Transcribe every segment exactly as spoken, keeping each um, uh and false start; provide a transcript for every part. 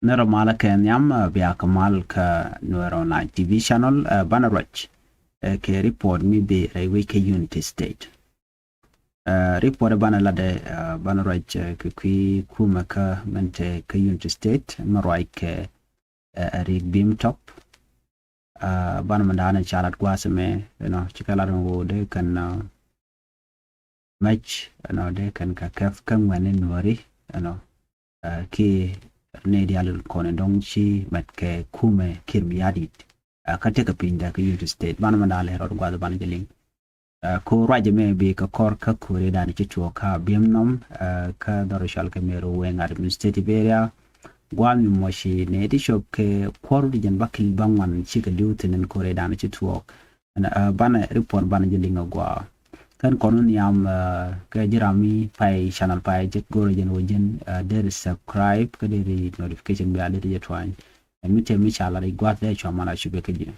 Ni rɔ malä kɛ nhiam, ɛ, bia kɛ mal kä Nuɛr Online T V channel, ɛ, banɛ ruac, ɛ, kɛ report mi bi rɛy wec kä Unity State. Ɛ, report banɛ latdɛ, ɛ, banɛ ruac, ɛ, kɛ kui̱ kumɛ kä min te kä Unity State mi ruac kɛ, ɛ, ɛ, Riek Bim Top. Ɛ, banɛ mi da̱a̱n ca lat gua̱a̱th mɛ, you know, ci kɛ lat ŋo̱o̱ dee kɛn, ɛ, mec, you know, dee kɛn kɛ kɛp kä ŋuɛ̈ni Nuääri, you know, ɛ, kiɛ nɛy diaal kɔn in dɔ̱ŋ ci mɛt kɛ kumɛ Kiir Mayardit. Ɛ, kä tekɛ piny dɛ kä Unity State. Banɛ mi da̱a̱n lɛ rɔɔd gua̱a̱th banɛ jɛ liŋ. Ɛ, ko̱r ruac mɛ bi kɛ kɔr kä ko̱r ëëdan ci tuɔɔk kä Abiemnɔm, ɛ, kä dhɔr cɔal kɛ Meru Weng Administrative Area. Gua̱a̱th mi mɔ ci nɛy ti cop kɛ kuɔr di jɛn bäkɛl bäŋuan cikɛ li̱w thi̱n ɛn ko̱r ëëdan ci tuɔɔk. Ɛn, ɛ, banɛ report banɛ jɛ liŋ a gua̱a̱. Kɛn kɔn wä nhiam, ɛ, kɛ ji̱ ram mi pay channel pay jek go̱rɛ jɛn wä jɛn, ɛ, deri subscribe kä deri notification bia deri jɛ tuany. Ɛn mi tëë mi ca lat i̱ gua̱a̱th dee cua man a cupɛ kä ji̱.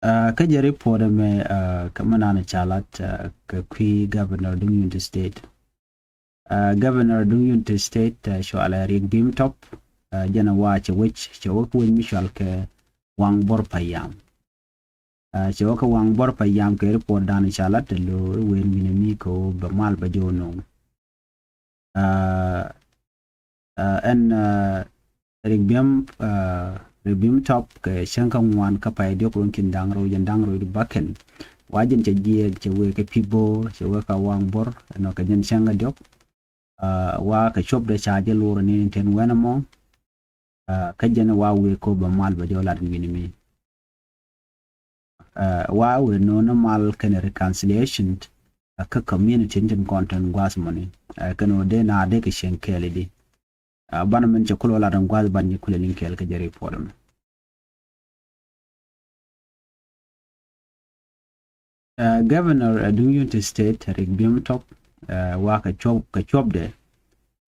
Ɛ, kä jɛ report ɛmɛ, ɛ, kä mi nan ca lat, ɛ, kɛ kui̱ Governor duŋ Unity State. Ɛ, Governor duŋ Unity State, ɛ, cɔalɛ Riek Bim Top, ɛ, jɛn ɛ wa cɛ wec, cɛ wec wec mi cɔal kɛ Waŋ Bor Payam. Ɛ, cɛ wä kä Waŋ Bor Payam kɛ report dan ca lat ɛ lo̱o̱ i̱ wen wi̱nɛ mi kɛ wä bɛ mal bɛ jɛ wä no̱o̱ŋ. Ɛ, ɛ, ɛn, ɛ, Riek Bim, ɛ, Riek Bim Top kɛ cäŋ kä ŋuan kä pay diɔk ruɔ̱n ki̱n da̱ŋ rɛw jɛn da̱ŋ rɛw di bäkɛl. Wa jɛn cɛ jiɛɛk cɛ wee kɛ Pibor cɛ wee kä Waŋ Bor ɛnɔ kɛ jɛn cäŋ kä diɔk. Ɛ, wa kɛ cop dee ca jɛ lur ni tin wɛn ɛmɔ. Ɛ, kä jɛn wa wee kop bɛ mal bɛ jɛ wä lat wi̱ni mi. Ɛ, wa wee no̱o̱ŋ ni mal kɛnɛ reconciliation, ɛ, kä community ni tin kɔn tin gua̱a̱th mɔni. Ɛ, kɛn wä dee na dee kɛ cieŋ kɛɛl di. Ɛ, banɛ min cɛ kulɛ wä lat in gua̱a̱th ban nyi kulɛ liŋ kɛɛl kä jɛ report mɛ. Ɛ, Governor, ɛ, duŋ Unity State, Riek Bim Top, ɛ, wa kɛ cuɔp, kɛ cuɔpdɛ,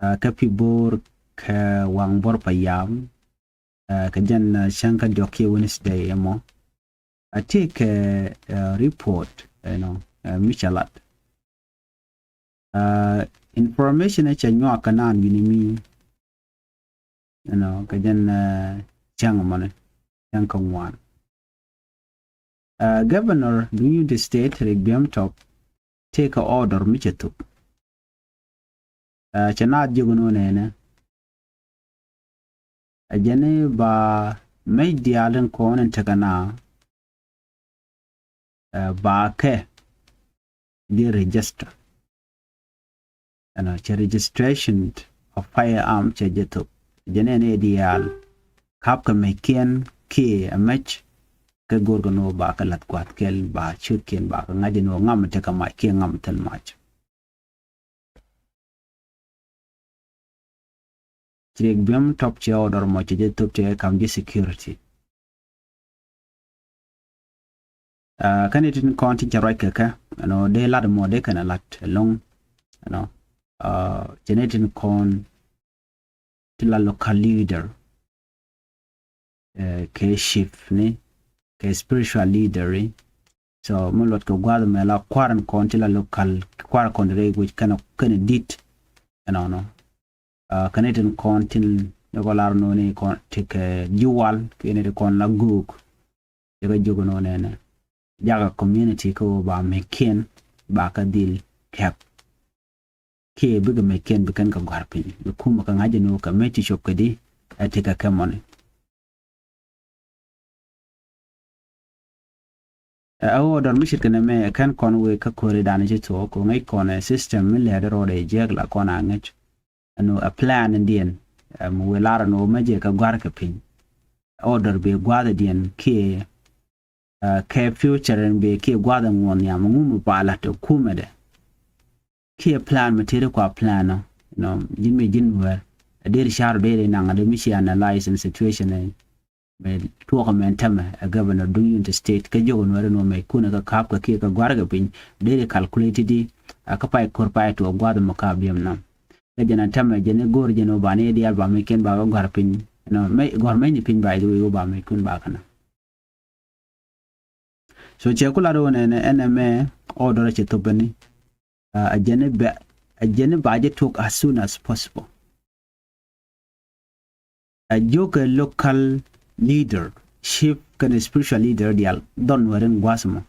ɛ, kä Pibor kɛ Waŋ Bor Payam, ɛ, kɛ jɛn, ɛ, cäŋ kä diɔk kiɛ Wednesday ɛmɔ. A tëëkɛ, ɛ, report, you know, ɛ, mi cɛ lat. Ɛ, information ɛ cɛ nyuak kɛ naan wi̱ni mi, you know, kɛ jɛn, ɛ, cäŋ mɔni, cäŋ kä ŋuan. Ɛ, Governor duŋ Unity State Riek Bim Top tëëkɛ order mi cɛ thuk. Ɛ, cɛ naath jiök ni wä nɛnɛ. Ɛ jɛn i̱ ba mec diaal in kɔn in tekɛ na, ɛ, ba kɛ di register. Ɛnɔ cɛ registration of firearm cɛ jɛ thok. Ɛ jɛn ɛn i̱ diaal ka̱p kɛ meckiɛn kiɛ ɛ mec kɛ go̱r kɛ ni wä ba kɛ la̱th gua̱a̱th kɛl ba ciötkiɛn ba kɛ ŋa̱c ni wä ŋam tekɛ mac kiɛ ŋam thil mac. Ci Riek Bim Top cɛ order mɔ cɛ jɛ thop cɛ kam ji̱ security. Ɛ, kɛn itin kɔn tin cɛ ruac kɛ kɛ, you know, dee lat mɔ dee kɛn a lat ɛlɔŋ, you know. Ɛ, cɛ ni tin kɔn ti la local leader, ɛ, kɛ chief ni, kɛ spiritual leader ni. So mi luɔt kɛ gua̱a̱th mɛ la kua̱r in kɔn ti la local kua̱r kɔn rɛy guic kɛn kɛn dit ɛnɔnɔ. Ɛ, kɛn itin kɔn tin ni kɔ lar nɔ ni kɔn ti kɛ jiwal kɛn itin kɔn la guk. Jɛ kɛ jiök nɔ nɛnɛ. Jakɛ community kä wä ba meckiɛn ba kɛ dhil kɛp. Kiɛ bikɛ meckiɛn bi kɛn kɛ gɔ̱a̱r piny bi kumɛ kɛ ŋa̱c ni wä kɛ mec ti cop kɛ di ɛ ti kɛ kɛ mɔni. Ɛ, ɛ ɣöö dɔr mi ce̱tkɛ nɛmɛ ɛ kɛn kɔn wëë kä ko̱ridan ci thuɔɔk kɛ ŋäc kɔn ɛ system mi lɛ̈ɛ̈t rɔɔdɛ jiääk la kɔn a ŋäc. Ɛn ɣöö ɛ plan in diɛn, ɛ, mi wëë lar ɛn ɣöö mɛ jɛ kɛ gua̱r kɛ piny. Ɛ ɣöö dɔr bee gua̱a̱th in diɛn kiɛ, ɛ, kɛ future in bee kiɛ gua̱a̱th in ŋuɔ̱n nhiam ŋu mi ba la̱t ɛ kumɛdɛ. Kiɛ plan mi tëëri kua plan ɔ, you know, ji̱n mi ji̱n wɛr. Ɛ deri car ɔ deri naŋ ɛ dee mi ci analyze in situation ɛ. Mɛ tuɔɔk mɛn tämɛ ɛ governor duŋ Unity State kä jiök nuɛri nuɔ mɛ kunɛ kä ka̱p kɛ kiɛ kä gua̱rkɛ piny deri calculate di. A kä pay ko̱r pay tuɔɔk gua̱th mɔ ka biɛm nam. Kä jɛn a tämɛ jɛn i̱ go̱o̱r jɛn wä ba ni diaal ba mɛ kiɛn ba kä gua̱r piny. Nɔ mɛ gua̱r mɛ ni piny ba i̱ wä ba mɛ kun ba kä na. So cɛ ku lat wä nɛnɛ ɛn ɛmɛ order cɛ thop bäni. A jɛn i̱ bɛ a jɛn i̱ ba jɛ tuɔɔk as soon as possible. A jiök kɛ local leader, chief kɛnɛ spiritual leader diaal dhɔn wä rin gua̱a̱th mɔ.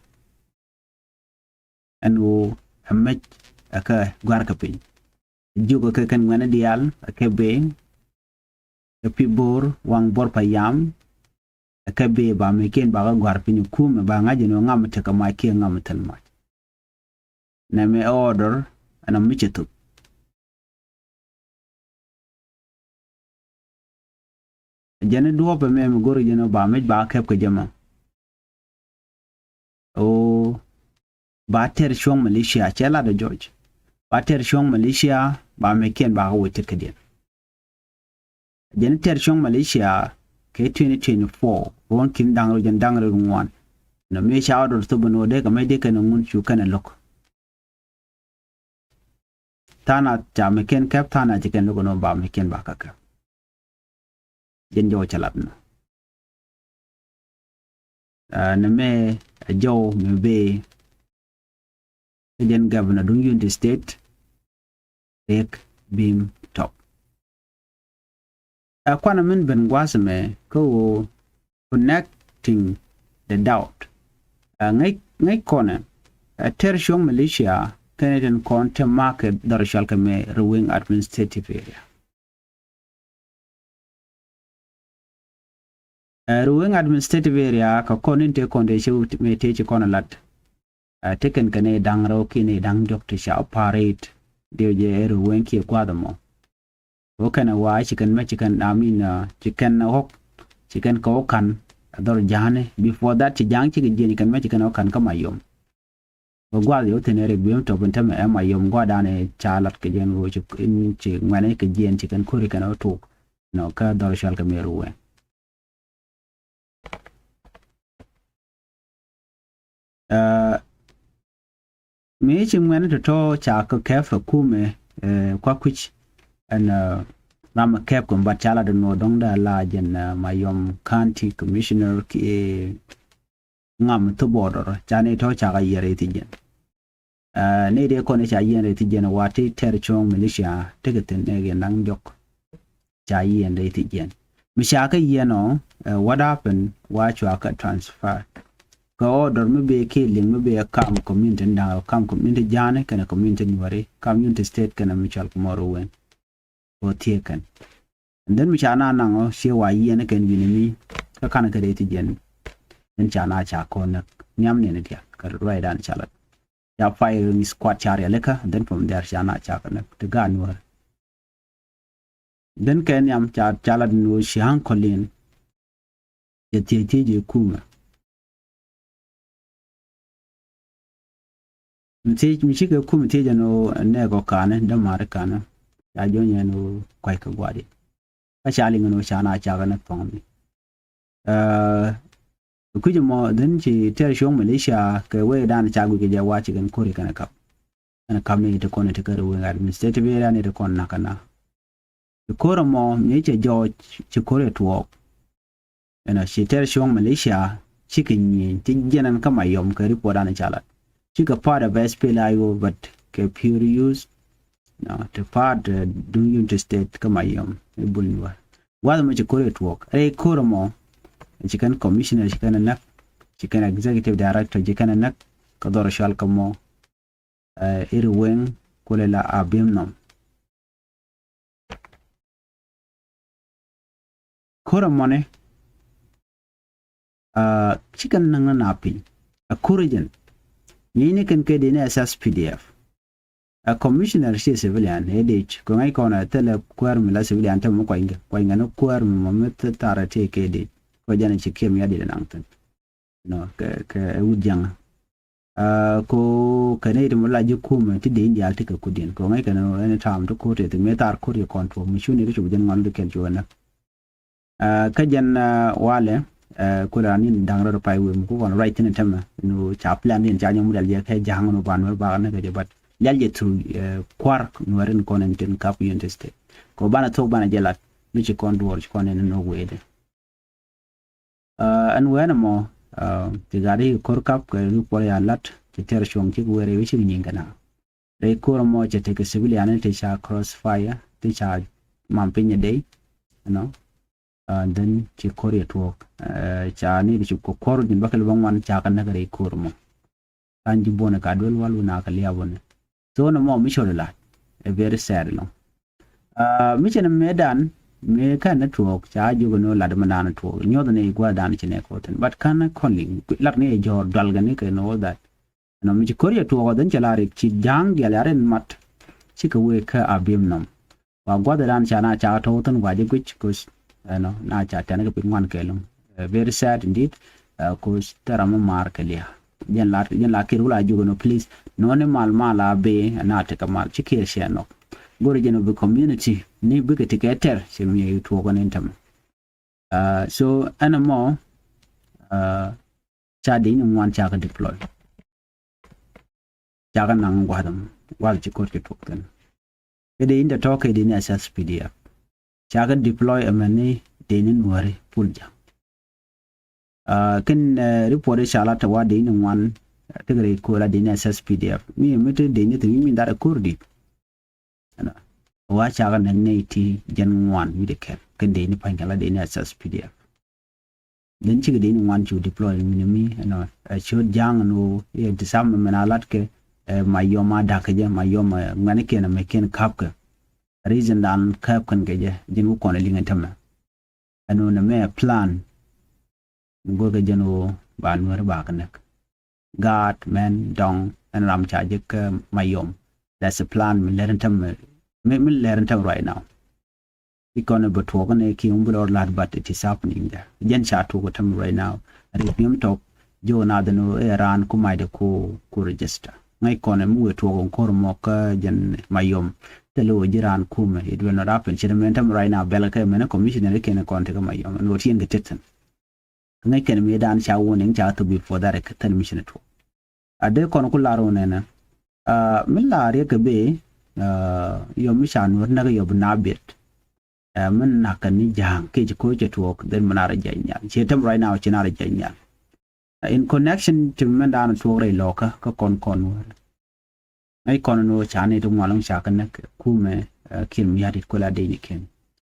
Ɛn ɣöö ɛ mec ɛ kɛ gua̱a̱r kɛ piny. Jiök ɛ kɛ kɛn ŋuɛ̈ni diaal ɛ kɛ bee, kɛ pi bo̱o̱r waŋ bo̱r pa yam, ɛ kɛ bee ba mec kiɛn ba kɛ gua̱a̱r piny kumɛ ba ŋa̱c ɛn ɣöö ŋam tekɛ mac kiɛ ŋam thil mac. Nɛmɛ ɛ order ɛn ɔ mi cɛ thop. Jɛn i̱ duɔ̱ɔ̱p ɛmɛ mi go̱r jɛn ɔ ba mec ba kɛp kɛ jɛ mɔ. Ɣöö ba tɛr cuɔ̱ŋ militia cɛ lat ɔ jɔc. Ba tɛr cuɔ̱ŋ militia ba mec kiɛn ba kɛ wec tet kädiɛn. Jɛn i̱ tɛr cuɔ̱ŋ militia kɛ twenty twenty-four ruɔ̱n ki̱n da̱ŋ rɛw jɛn da̱ŋ rɛw ŋuan. Nɔ mëë ca order thop ɛn ɣöö dee kɛ mec dee kɛn ɛ ŋun cu kɛn ɛ lo̱k. Tha̱a̱ŋ nath ca mec kiɛn kɛp, tha̱a̱ŋ nath ci kɛn lo̱k ɛn ɣöö ba mec kiɛn ba kä kɛp. Jɛn jɔw cɛ lat nɔ. Ɛ, nɛmɛ ɛ jɔw mi bee kä jɛn governor duŋ Unity State, Riek Bim Top. Ɛ kuanɛ min ben gua̱a̱th ɛmɛ kä ɣöö connecting the dot. Ɛ ŋäc, ŋäc kɔnɛ ɛ tɛr cuɔ̱ŋ militia kɛnɛ tin kɔn te market dhɔr cɔal kɛ mɛ Ruweng Administrative Area. Ɛ Ruweng Administrative Area kɛ kɔn in te kɔn dee cɛ mi te ci kɔn a lat. Ɛ te kɛn kɛ ni da̱ŋ rɛw kiɛ ni da̱ŋ diɔ̱k ti ca operate diw jɛ ɛ Ruweng kiɛ gua̱a̱th ɛmɔ. Wä kɛn ɛ wa ci kɛn mɛ ci kɛn, I mean, ɛ, ci kɛn ɛ ɣɔk ci kɛn kɛ wä ka̱n ɛ dhɔr ja̱a̱ni. Before that ci ja̱a̱ŋ cikɛ jiɛn ci kɛn mɛ ci kɛn ɛ wä ka̱n kä Mayom. Bä gua̱a̱th yɛ wä thi̱n ɛ Riek Bim Top in tämɛ ɛ Mayom gua̱a̱th danɛ ca lat kɛ jɛn ɣöö ci, in ci ŋuɛ̈ni kɛ jiɛn ci kɛn ko̱ri kɛn ɛ wä tok. Nɔ kä dhɔr cɔal kɛ mɛ Ruweng. Ɛ, mi ci ŋuɛ̈ni tɔ̱tɔ̱ ca kɛ kɛp ɛ kumɛ, ɛ, kua kui̱c ɛn, ɛ, ram ɛ kɛp kɛ bat ca lat ɛn ɣöö dɔ̱ŋ dee la jɛn, ɛ, Mayom County Commissioner kiɛ ŋam thop border ca ni tɔ̱ ca kɛ yiɛn rɛy thi̱n jɛn. Ɛ, ni dee kɔn ca yiɛn rɛy thi̱n jɛn wa ti tɛr cuɔ̱ŋ militia tekɛ thi̱n ni gɛ naŋ diɔ̱k. Ca yiɛn rɛy thi̱n jɛn. Mi ca kɛ yiɛn ɔ, ɛ, what happened? Wa cua kɛ transfer. Kɛ order mi bee kiɛ liŋ mi bee kam community in da̱ŋ rɛw, kam community ja̱a̱ni kɛnɛ community nuɔri, kam Unity State kɛnɛ mi cɔal kɛ mɔ Ruweng. Kɛ ɣöö thiee kɛn. And then mi ca na naŋ ɔ ciɛ wa yiɛn kɛn wi̱ni mi kä kanɛ kɛ rɛy thi̱n jɛn. Then ca na ca kɔn näk nhiam nɛn diaal kɛ ruacdan ca lat. Ca firing squad ca rialikä, and then from there ca na ca kɛ näk ti gaat nuɔri. Then kɛ nhiam ca, ca lat ni ɣöö ci ha̱ŋ kɔliɛn. Cɛ thiec thiec jɛ kumɛ. Mi thiec, mi cikɛ kum thiec ɛn ɣöö nɛɛk ɔ ka̱nɛ dämaari ka̱nɛ. Ca jɔ̱ny ɛn ɣöö kua̱ckɛ gua̱a̱di. Kä ca liŋ ɛn ɣöö ca na cakɛ ni thɔŋni. Ɛ, kui̱c ɛmɔ dhin ci tɛr cuɔ̱ŋ militia kɛ wee dan ca guic kɛ jɛ wa ci kɛn ko̱ri kɛn ɛ kap. Kɛn ɛ kap ni ti kɔn ti kɛ Ruweng Administrative Area ni ti kɔn nakä na. Ci ko̱r ɛmɔ mi cɛ jɔɔc ci ko̱r ɛ tuɔɔk. Ɛnɔ ci tɛr cuɔ̱ŋ militia cikɛ nyieny ti jiɛn ɛn kä Mayom kɛ report an ca lat. Cikɛ part of S P L A I O but kɛ pure use. Nɔ ti part, ɛ, duŋ Unity State kä Mayom i̱ bul ni wä. Gua̱th ɛmɔ ci ko̱r ɛ tuɔɔk rɛy ko̱r ɛmɔ. Ci kɛn commissioner ci kɛn ɛ näk. Ci kɛn executive director ci kɛn ɛ näk. Kä dhɔr cual kä mɔ, ɛ, i̱ Ruweng kulɛ la a bim nɔm. Ko̱r ɛmɔni, ɛ, cikɛ näŋ ni na piny. Ɛ ko̱r jɛn. Nyieyni kɛn kɛ dee ni S S P D F. Ɛ commissioner ci civilian ɛ dec kɛ ŋäc kɔn ɛ thilɛ kuäär mi la civilian te mɔ kuanykɛ, kuanykɛ ni kuäär mi mɔ mi thil tharɛ tëë kɛ dec. Kɛ jɛn ɛ ci kiɛm ya dec naŋ thi̱n. Nɔ kɛ, kɛ ɛ wut jaŋä. Ɛ, ko kɛn i̱ ti mi la ji̱ kumɛ ti dee in diaal ti kɛ kudiɛn. Ko ŋäc kɛn ɛn ta̱a̱m ti ko̱r ti thi mëë thar ko̱r yɛ kɔn tuɔɔk mi cuni ti cop jɛn ŋɔn ti kɛl cuɛ näk. Ɛ, kä jɛn, ɛ, walɛ, ɛ, kulɛ ran in da̱ŋ rɛw pay wee mi ku kɔn ruac thi̱n in tämɛ. Ni ca plan in ca nyɔm rial jɛ kɛ ja̱a̱ŋ ni ban wee bakɛ näk kɛ jɛ bat lial jɛ through, ɛ, kua̱r nuɛɛr in kɔn in tin kap Unity State. Ko banɛ thok banɛ jɛ lat mi ci kɔn duɔɔr ci kɔn in in wee dɛ. Ɛ, ɛn wee ɛn ɛmɔ, ɛ, ti gat i̱ ko̱r kap kɛ ri puɔl ya lat ti tɛr cuɔ̱ŋ cik wee rɛy wi̱c cik nyiŋ kɛ na. Rɛy ko̱r ɛmɔ cɛ tekɛ civilian ti ca crossfire ti ca mam piny ɛ dey, you know. And then ci ko̱r yɛ tuɔɔk. Ca ni di ci kɔ ko̱r jin bakɛl bä ŋuan ca kɛ näk rɛy ko̱r mɔ. Kan ji̱ buɔni ka duel wal wun a kɛ liabuni. So ni mɔ mi col lat. A very sad lɔ. Mi cɛ ni mɛ dan mi kɛn ni tuɔɔk ca jiök ni lat mi dan tuɔɔk nyuɔth ni gua̱ dan ci ni kɔ thin. But kan kɔn liŋ lat ni jɔr dual gɛ ni kɛ ni all that. Ɛnɔ mi ci ko̱r yɛ tuɔɔk ɔ dhin cɛ la rik ci ja̱a̱ŋ dial ya rin mat. Cikɛ wee kä a bim nɔm. Wa gua̱dhi dan ca na ca tɔ̱ thin wa jɛ guic kuc. Ɛnɔ na ca tɛn kɛ piny ŋuan kɛ luŋ. Very sad indeed. Kuc tɛ ram mi maar kɛ lia. Jɛn la jɛn la kir wula jugɛ nɔ please. Nɔni mal mal a bee na tekɛ mal ci kir cɛ nɔk. Gori jɛn bi community ni bikɛ tikɛ tɛr ci mi tuɔɔk ni tɛmɛ. So ɛnɛ mɔ ca dee ni ŋuan ca kɛ deploy. Cakɛ naŋ gua̱th ɛmɔ gua̱th ci ko̱r ci tuɔk thin. Kɛ dee in dee tɔ̱ kɛ dee ni S S P D F. Cakɛ deploy ɛmɛ ni dee ni nuɔ̱ri pul ja̱. Kɛn report i̱ ca la tɛ wa dee ni ŋuan. Tekɛ rɛy ko̱r la dee ni S S P D F mi mi te dee ni thi̱n mi mi dharɛ ko̱r di̱t. Wa cakɛ nɛn nɛy ti jɛn ŋuan wi̱dɛ kɛl kɛn dee ni pa̱ny kɛn la dee ni S S P D F. Dee ni cikɛ dee ni ŋuan cu deploy mi ni mi ɛnɔ ɛ ciöt ja̱a̱ŋ ɛn ɣöö i̱ ti sam mɛn a lat kɛ. Ɛ ma yɔm a da̱k kɛ jɛ ma yɔm ɛ ŋuɛ̈ni kiɛn ɛmɛ kiɛn käp kɛ. Reason dan käp kɛn kɛ jɛ ji̱n wä kɔn ɛ liŋ ɛn tämɛ. Ɛn ɣöö nɛ mɛ plan. Go̱o̱rkɛ jɛn ɣöö ba nuääri ba kɛ näk. Gaat mɛn dɔŋ ɛn ram ca jek kä Mayom. That's a plan mi lɛr in tɛm mi lɛr in tɛm right now. Ikɔn bɛ tuɔk ni kiŋ bi lɔr lat but it is happening there. Jɛn ca tuɔk tɛm right now. Rik niom tɔk jiɔ na dhin ɛ ran ku mac de ku ku register. Ŋäc kɔn mi wee tuɔk in kor mɔk kä jɛn Mayom. Thil wee ji̱ ran kumɛ it will not happen. Ci mɛn tɛm right now bɛl kɛ mɛn commissioner ikɛn kɔn ti kä Mayom. Ɛn wee ti yɛn kɛ tet thin. Ŋäc kɛn mi dan ca warning ca thop before that kɛ thil mi ci ni tuɔk. A dee kɔn ku lar wun ɛnɛ mi lar yɛ kɛ bee yɔ mi ca nuɔr näk yɔ bi na biet. Mi nak kɛ ni ja̱a̱ŋ kɛ ci ko̱ cɛ tuɔɔk then mi nar jɛ nyal ci tem right now ci nar jɛ nyal. In connection ti mi dan tuɔɔk rɛy lɔkä kä kɔn kɔn wär. Ŋäc kɔn ni wä ca ni ti ŋualɔŋ ca kä näk kumɛ kiɛn mi yat it kuɛ la dee ni kiɛn.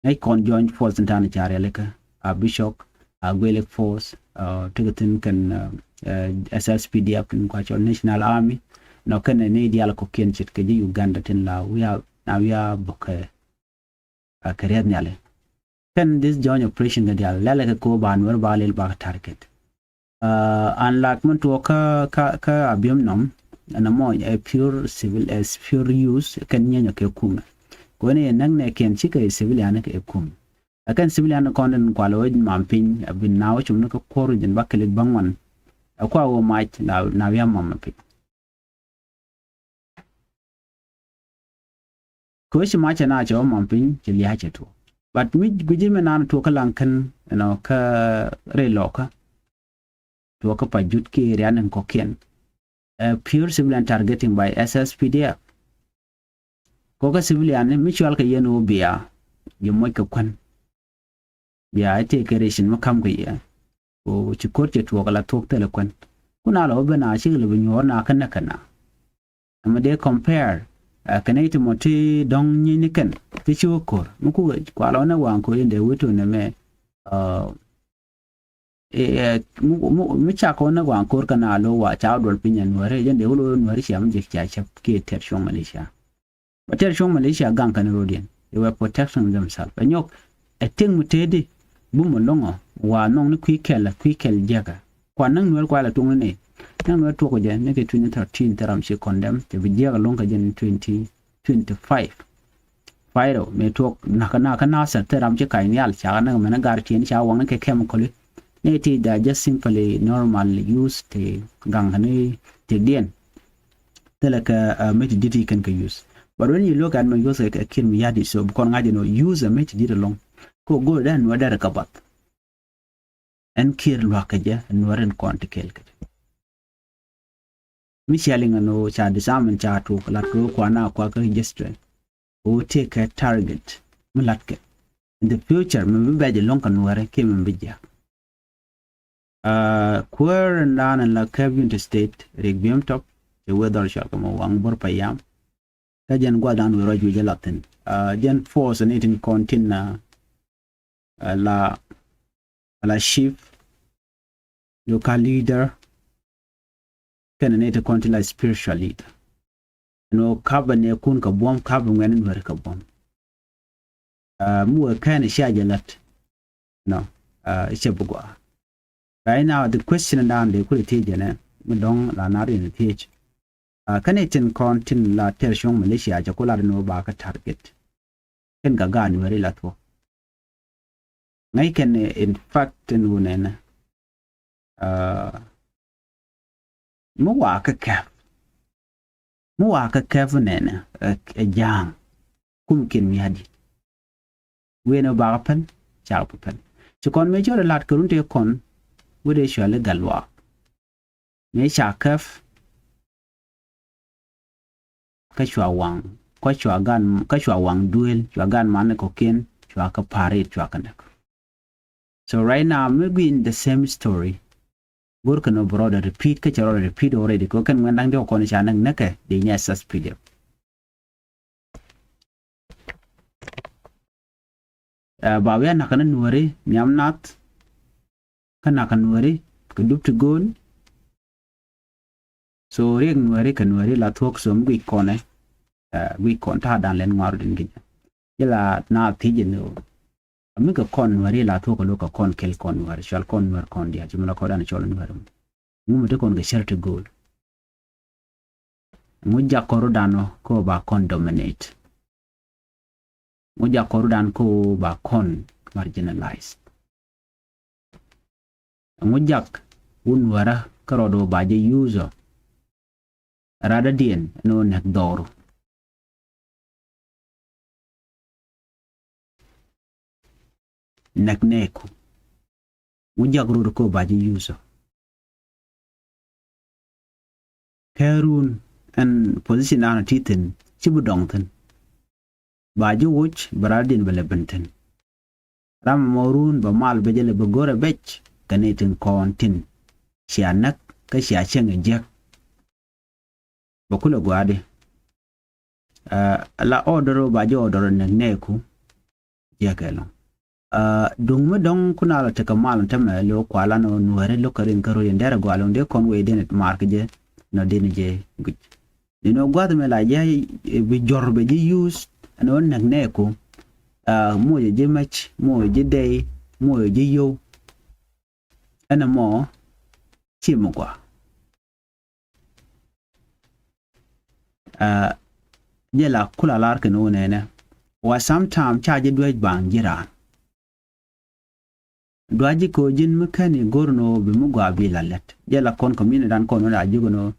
Ŋäc kɔn join force in ta̱a̱n ca rialikä a bishop a guelik force. Tikɛ thin kɛn S S P D F in kua cɔl National Army. Nɔ kɛn ni dial kɔkiɛn ce̱tkɛ ji̱ Uganda tin la wiaa na wiaa bäkɛ. Kɛ riɛth nhiali kɛn this joint operation kɛ dial lɛlɛ kɛ ko̱ ba nuɛr ba lil ba kɛ target. An lak min tuɔɔk kä kä kä Abiom nɔm. Ɛn ɛmɔ ɛ pure civil ɛ pure use kɛn nyieny ɛ kɛ kumɛ. Kɛ wen yɛ näk nɛ kiɛn cikɛ civilian kɛ kumɛ. Ɛ kɛn civilian kɔn den kual wec mam piny a bin na wä cum ni kä kuɔr jin ba kilik bäŋuan. Ɛ kua wä mac na wiam mam piny. Kɛ wec ci macɛ na cɛ wä mam piny ci lia̱a̱ cɛ tuɔɔk. But mi gui̱ci mi naan tuɔɔk kä laŋ kän ɛnɔ kä rɛy lɔkä. Tuɔɔk kä pa jut ki rian in kɔkiɛn. Pure civilian targeting by S S P D F. Kɔkä civilian mi cual kɛ yɛn wä bia yɛ moc kɛ kuän. Bia ite kɛ ration mi kam kɛ yɛ. Ko ci ko̱r cɛ tuɔɔk la thuɔk thilɛ kuän. Kun a lɔ ben a cik lɛ bi nyuɔɔr na kä näk kɛ na. Ɛmɛ dee compare kɛn ite mɔ ti dɔ̱ŋ nyieny ni kɛn ti ci wä ko̱r mi ku kua lɔ nɛ waŋ ko̱r in dee wä to nɛ mɛ. Mi cakɔ nɛ waŋ ko̱r kɛn a lo wa ca duɔl piny ɛn nuäri jɛn dee wä lo nuäri cia mi jek cia cɛp kiɛ tɛt cuɔ̱ŋ mɛ ni cia. Ba tɛr cuɔ̱ŋ Malaysia gaŋ kɛn rodiɛn. They were protecting themselves. Ɛ nyɔk ɛ tiŋ mi tëëdi bumɛ loŋɔ wa nhɔŋ ni kui̱ kɛl kui̱ kɛl jiäkä. Kuan näŋ nuɛr kualɛ tuɔŋni nɛy näŋ nuɛr tuɔk jɛ ni kɛ twenty thirteen thil ram ci condemn cɛ bi jiäkä loŋ kɛ jɛ ni twenty twenty five. Fairo mëë tuɔk nakä nakä nasɛr thil ram ci kac nhial cakɛ näk mɛn gar tiɛn ca waŋni kɛ chemical. Nɛy ti they are just simply normal use ti gaŋ kɛn ti diɛn. Thilɛ kɛ mec ti di̱t i̱ kɛn kɛ use. But when you look at mɛ use kɛ kiɛn mi ya̱di so bi kɔn ŋa̱c ɛn use ɛ mec ti di̱t ɛlɔ̱ŋ. Kɛ go̱o̱r dɛn nuɛ dɛr kɛ bath. Ɛn kiɛr lua̱k kɛ jɛ nuɛ rin kɔn ti kɛl kɛ jɛ. Mi cia liŋ ɛn ɣöö ca disarm ɛn ca tuk lat kɛ ɣöö kuan a kuakä register. Ɣöö tëëkɛ target mi latkɛ in the future mi bi bɛc ɛlɔ̱ŋ kɛ nuɛri kiɛ mi bi jiak. Kuäär in dan in la käp Unity State Riek Biem Top cɛ wee dhɔr cɔal kɛ mɔ waŋ bor payam. Kä jɛn guath dan wee ruac wi̱c jɛ lathin jɛn force ni tin kɔn tin na la, la chief, local leader, kɛnɛ nɛy ti kɔn ti la spiritual leader. Ɛn ɣöö kapɛ nɛɛkun kɛ buɔ̱m, kapɛ ŋuɛ̈tni Nuääri kɛ buɔ̱m. Mi wee kɛn cia jɛ la̱t, nɔ, cɛ bi gɔaa. Right now, the question dan dee kulɛ thiec jɛ nɛ, mi dɔ̱ŋ la nar in thiec. Kä nɛy tin kɔn tin la tɛr cuɔ̱ŋ militia, cɛ ku lat ni wä ba kä target. Kɛn kɛ gaat Nuääri la thuɔ̱k. Ŋäc kɛn, in fact, tin wä nɛnɛ, mi wa kä kɛp, mi wa kä kɛp nɛnɛ, ɛ ja̱a̱ŋ kum kiɛn mi adi. Wen ɔ bakä pɛl, cakɛ pɛl. Ci kɔn mëë cɔl lat kɛ run tëë kɔn, wä dee cuali gat luaak. Mëë ca kɛp, kä cua waŋ, kä cua gan, kä cua waŋ duel, cua gan man kɔkiɛn, cua kä parit, cua kä näk. So right now, maybe in the same story, go̱r kɛ nɔ bɛ rɔɔdɛ repeat, kä cɛ rɔɔdɛ repeat already, kɛ kɛn ŋuɛn da̱ŋ diɔk kɔn ca näk näkɛ, dee nyɛ S S P D F. Ba wi̱i̱ a nakä ni Nuääri nhiam nath, kä nakä Nuääri kɛ dup ti go̱o̱l. So riɛk Nuääri kɛ Nuääri la thuɔ̱k, so mi guic kɔnɛ, guic kɔn ta̱a̱ dan lɛn ŋuaru din gi̱n. Jɛ la naath thiec jɛ ni ɣöö, mi kɛ kɔn Nuääri la thuɔ̱k kɛ lo̱k kɛ kɔn kɛl kɔn Nuääri, cual kɔn Nuääri kɔn diaal, ci mi la kɔn dan cɔl Nuääri mɔ. Ŋu mi ti kɔn kɛ cär ti go̱o̱l. Ŋu jak kɔn rudan ɔ kä ba kɔn dominate. Ŋu jak kɔn rudan kä ba kɔn marginalize. Ŋu jak wun wärä kä rɔɔd ɔ ba jɛ use ɔ. Radä diɛn ni ɔ näk dhɔru. Näk nɛɛku. Ŋu jak rɔɔd kä ba jɛ use ɔ. Kɛ run ɛn position dan ti thin ci bi dɔŋ thin. Ba ji̱ wuc bɛ ral din bɛ lɛ ben thin. Ram mɔ run bɛ mal bɛ jɛ lɛ bɛ go̱rɛ bɛc kɛ ni tin kɔn tin cia näk kä cia cieŋ ɛ jiäk. Bɛ kulɛ gua̱a̱di. La order ba ji̱ order näk nɛɛku. Jiäk ɛlɔ̱ŋ. Duŋ mi dɔ̱ŋ kun a lɔ tekɛ mal tämɛ lo̱ kualan ɔ Nuääri lo̱k kɛ rin kä röt in derɛ gɔaa lo̱ŋ dee kɔn wee den mar kä jɛ nɔ den jɛ guic. Ni nɔ gua̱th mɛ la jɛ bi jɔr bɛ ji̱ use ɛn ɔ näk nɛɛku. Moc ji̱ mɛc, moc ji̱ dɛy, moc ji̱ yow. Ɛn ɛmɔ ci mi gɔaa. Jɛ la kula lar kɛn wä nɛnɛ. Wa sometime ca ji̱ duec baŋ ji̱ raan. Duac ji̱ kɛ ɣöö ji̱n mi kɛn i̱ go̱r ni ɣöö bi mi gɔaa bi la lät. Jɛ la kɔn community dan kɔn wä la ji̱ kɛn ɣöö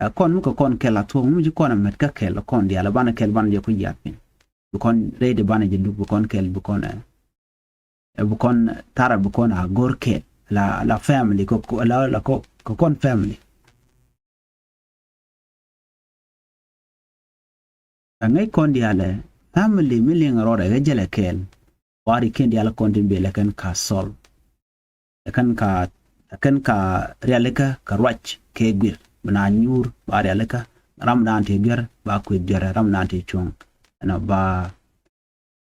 ɛ kɔn mi kɛ kɔn kɛl a thuɔ̱k mi ji̱ kɔn a mät kä kɛl kɔn diaal banɛ kɛl banɛ jɛ ku jiath piny. Bi kɔn ready banɛ jɛ duk bi kɔn kɛl bi kɔn ɛ. Ɛ bi kɔn thara bi kɔn a go̱r kɛl la, la family kɛ, la, la kɔ, kɛ kɔn family. Ɛ ŋäc kɔn diaalɛ family mi liŋ rɔɔdɛ ɣä jälɛ kɛɛl. Wari kɛn diaal kɔn tin bel ɛ kɛn ka sol. Ɛ kɛn ka, ɛ kɛn ka rialikä kɛ ruac kɛ guir. Bi na nyuur ba rialikä ram dan ti duer ba kueth duer ram dan ti cuɔ̱ŋ. Ɛnɔ ba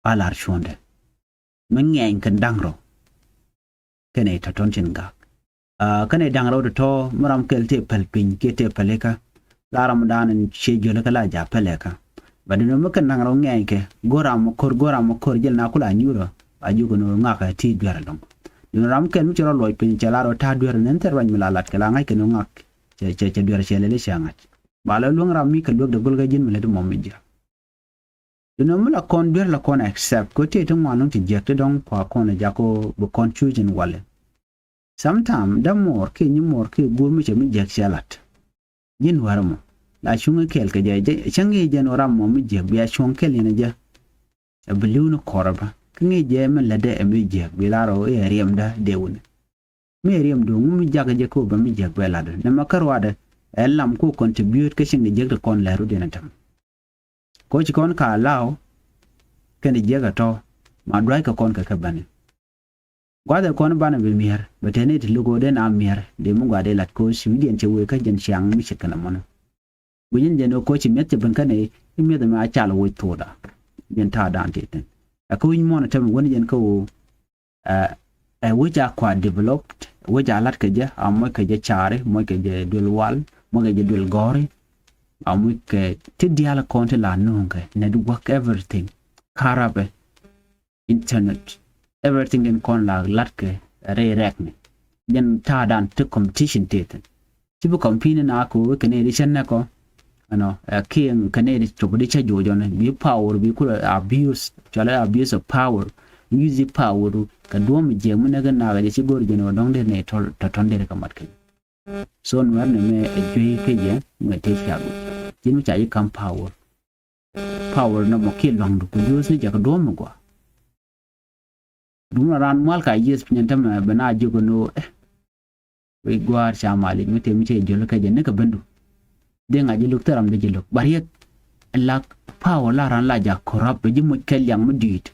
a lar cuɔ̱ndɛ. Mi ŋiɛny kɛn da̱ŋ rɔ. Kɛnɛ tɔ̱tɔ̱n cin gak. Kɛnɛ da̱ŋ rɔ tɔ̱tɔ̱ mi ram kɛl tëë päl piny kiɛ tëë pälikä. La ram dan in cie jolikä la ja pälikä. Ba duni mi kɛn da̱ŋ rɔ ŋiɛny kɛ go̱r ram mi ko̱r go̱r ram mi ko̱r jil na kula nyurä. A juk ni ŋak ɛ ti duer ɛlɔ̱ŋ. Duni ram kɛl mi ci rɔ luɔc piny cɛ la rɔ ta̱a̱ duer ni thil ruac mi la lat kɛ la ŋa̱c kɛ ni ŋak. Cɛ, cɛ, cɛ duer cɛ lɛli cɛ ŋa̱c. Ba lɛ luäŋ ram mi kɛ luäk dee go̱l kɛ ji̱n mi lɛ di mɔm mi ji̱. Inɔ mi la kɔn duer la kɔn accept kɛ tëë ti ŋuan luŋ ti jiäk ti dɔ̱ŋ kua kɔn a jak kɔ bi kɔn cuc in walɛ. Sometime dämuɔɔr kiɛ nyimuɔɔr kiɛ guur mi cɛ mi jiäk cɛ lat. Ji̱n wär mɔ la cuŋ kɛɛl kɛ jɛ cä ŋi̱i̱c jɛ ni ram mɔ mi jiäk bia cuɔ̱ŋ kɛl yɛn jɛ. Ɛ bi li̱w ni kɔrɛ bä kä ŋi̱i̱c jɛ mi lätdɛ ɛ mi jiäk bi lar ɔ i̱ ɛ riɛmdä dee wuni. Mi riɛm duŋ mi jak jɛ ko bä mi jiäk bɛ lat nɛ ma kä ruadɛ. Ɛ lam ko contribute kä cieŋ di jiäk ti kɔn lɛru diɛn a täm. Ko ci kɔn ka law kɛn di jiäk a tɔ ma duac kɛ kɔn kɛ kɛ bani. Guath ɛ kɔn banɛ bi miɛr bɛ tɛni ti luk ɔ den a miɛr di mi guath di lat ko ci wi̱diɛn cɛ wee kä jɛn ciaŋ mi ce̱tkɛ nɛ mɔnɛ. Wi̱nyɛn jɛn ɔ ko ci miɛth cɛ ben kä nɛ i̱ miɛth mɛ a cal wi̱c thuɔda. Jɛn ta̱a̱ dan ti thin ɛ kä wi̱ny mɔnɛ tɛm wän jɛn kä ɣöö Ɛ wec a kua developed, wec a lat kɛ jɛ, a moc kɛ jɛ caari, moc kɛ jɛ duel wal, moc kɛ jɛ duel gɔ̱ri, a moc kɛ ti diaal kɔn ti la nuŋ kɛ network, everything, karabɛ, internet, everything din kɔn la lat kɛ rɛy rɛk ni. Jɛn ta̱a̱ dan ti competition ti thin. Ci bi compete na ko kɛ ni di cɛ nɛ kɔ. Ɛnɔ ɛ kiɛŋ kɛ ni di cop di cɛ jo̱o̱jɔ ni bi power bi kulɛ abuse, cɔlɛ abuse of power. Use power kɛ duɔ̱m jiɛk mi nɛ kɛ nakä jɛ ci go̱r jɛ ni wä dɔ̱ŋ di ni tɔ̱ tɔ̱ di kɛ mat kɛ. So nuɛr ni mɛ ɛ juey kɛ jɛ mɛ ti ca go̱r. Ji̱n mi ca ji̱ kam power. Power nɔmɔ kiɛ lua̱ŋdu ku use ni jɛ kɛ duɔ̱m mi gua. Duŋ na raan mual ka yieth piny ɛn tämɛ bɛ na jiök ɛn ɣöö ɛ wec gua̱a̱r ca malic mi tëë mi cɛ jiöl kɛ jɛ ni kɛ bendu. Dee ŋa̱c ji̱ lo̱k thil ram dee ji̱ lo̱k ba riɛk. Lak power la raan la jak corrupt bɛ ji̱ moc kɛ liaŋ mi di̱i̱t.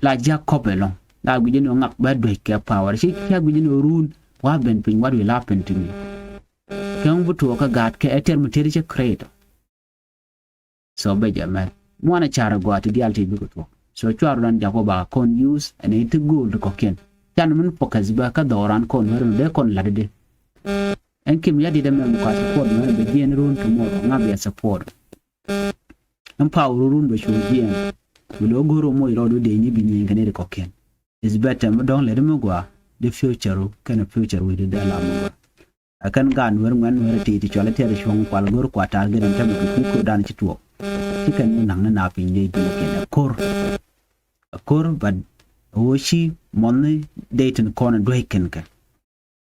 La jak kɔp ɛlɔ̱ŋ la guic ɛn ɣöö ŋak bɛ duec kɛ power ci ca guic ɛn ɣöö ruun. Wa ben piny, what will happen to me? Kɛ ŋu bi tuɔɔk kä gaat kɛ ɛ tɛr mi tëë cɛ create. So bɛ jɛ mɛl muanɛ carɛ gɔaa ti diaal ti bikɛ tuɔk. So cuarɛ dan jakɔ ba kɔn use ɛn iti gold kɔkiɛn. Can min focus bɛ kä dhɔran kɔn wɛr mi bɛ kɔn lat di. Ɛn kim ya dit ɛmɛ mi kɔa support mɛn bɛ jiɛn run tomorrow ŋa bɛ support. Ɛn power run bɛ cuɔ jiɛn. Bi lo̱ go̱r moc rɔɔdu dee ni bi nyiɛn kɛ ni di kɔkiɛn. Is better mi dɔ̱ŋ lɛt mi gɔaa di future ru kɛn future wi̱i̱ di dee lam mi gɔaa. Ɛ kɛn gaat nueer ŋuɛn nueer ti ti cual tiɛt cuɔ̱ŋ kual go̱r kua ta̱a̱r gɛn ɛn tämɛ kɛ kui̱ ko̱r dan ci tuɔɔk. Ci kɛn mi naŋ ni na piny dee ji̱ kɛn ɛ ko̱r. Ɛ ko̱r but ɛ ɣöö ci mɔnh ni dee tin kɔn ɛ duec kɛn kɛ.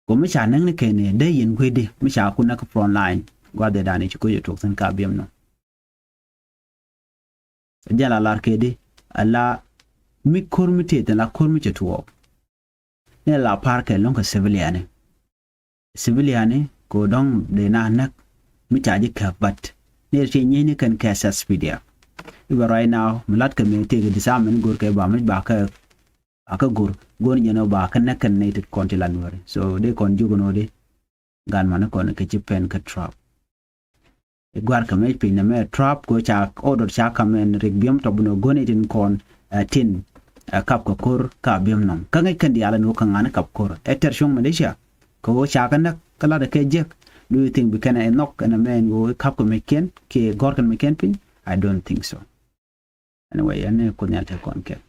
Go̱ mi ca näk ni kɛn ɛ dee yɛn gui̱cdi mi ca kun näk front line gua̱dhɛ dan ci ko̱c ɛ tuɔɔk thi̱n ka biɛm nɔ. Jɛn la lar kɛ di a la mi ko̱r mi tëë thi̱n la ko̱r mi cɛ tuɔɔk. Ni la pa̱a̱r kɛ lo̱ŋ kɛ civiliani. Civiliani kɛ dɔ̱ŋ dee na näk mi ca ji̱ käp but ni ti nyieyni kɛn kɛ S S P D F. I̱ bɛ right now mi lat kɛ mi tëëk disarmament go̱r kɛ ba mi ba kɛ ba kɛ go̱r go̱r jɛn ɔ ba kɛ näk kɛn ni ti kɔn ti la nuääri so dee kɔn jiök ni ɔ di. Gan mani kɔn kɛ ci pɛn kɛ trap. I̱ gua̱r kɛ mec piny nɛ mɛ trap kɛ ca order ca kam ɛn rik biɛm tɔp ni ɔ go̱n itin kɔn ɛ tin ɛ kap kɛ ko̱r ka biɛm nɔm kä ŋäc kɛn diaal ɛn ɣöö kä ŋa̱n kap ko̱r ɛ tɛr cuɔ̱ŋ Malaysia. Kɛ ɣöö ca kɛ näk kä lat ɛ kɛ jiäk. Do you think bi kɛn ɛ nhɔk ɛn ɛ mɛ ɛn ɣöö kap kɛ mec kiɛn kiɛ gɔ̱r kɛn mec kiɛn piny? I don't think so. Anyway ɛn ɛ kuoth nhial te kɔn kɛn.